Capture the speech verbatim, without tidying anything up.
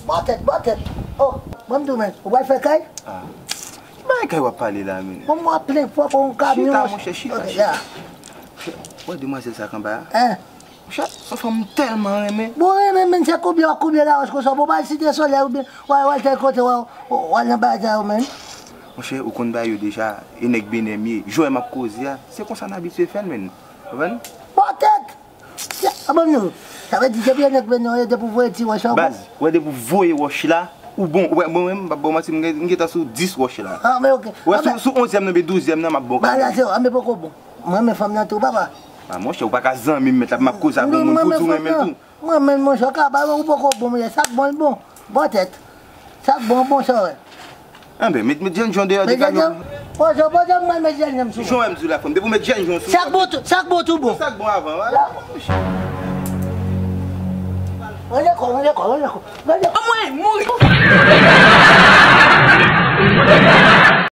Bò tèt, bò tèt. Oh, ban m di w, men. Ou pral fè kay? Ah. Ki bagay kay w ap pale la, men? Bon, m ap plen fò kon yon kamyon. Chita, monchè, chita, Ok, chita. ya. Wè demwazèl sa k anba a? Hein? Monchè, se yon fanm m tèlman renmen. Bon, renmen, men, se koubyen w ap koubyen lawòch konsa. Bon, w al Site Solèy oubyen w al, w al tèl kote, w al, w al nan bagay sa yo, men. Monchè, ou konn bagay yo deja, e nèg Benè m ye. Jwè m ap koze a, se konsa n abitye fè l, men. Konprann? Bò tèt! Ya, a bon, nou. Sa vle di, depi e nèg Benè w ye, depi w voye ti wòch la, Baz, wè depi w voye wòch la, ou bon. Wè, mwen menm, m p ap ba w manti, m gen- m gentan sou dis wòch la. Ah, men ok. Wè, Ah, ben, sou, sou onzyèm nan, oubyen douzèm nan, m ap ba w bagay la, kado. Se, ah, men poko bon. Mwen, men fanm nan tou, papa. Ah, monchè, ou pa ka zanmi m, mèt la, m ap koze avè w, Non, moun mwen, pou men di w fanm renmen nan. Tou. Mwen, men monchè, w ka ba, ou poko bon, men sa k bon, l bon. Bò tèt. Sa k bon, bon, sa, wè. Anben, met, met jènjan deyò de Men kado. jènjan, poze, poze, mwen met jènjan sou. Jan wè m di w la, fanm, depi w met jènjan sou. Sa k bon tou, sa k bon tou bon. Sa k bon avan, wè. Rele kò, rele kò, rele kò. Rele kò. Mwen mouri.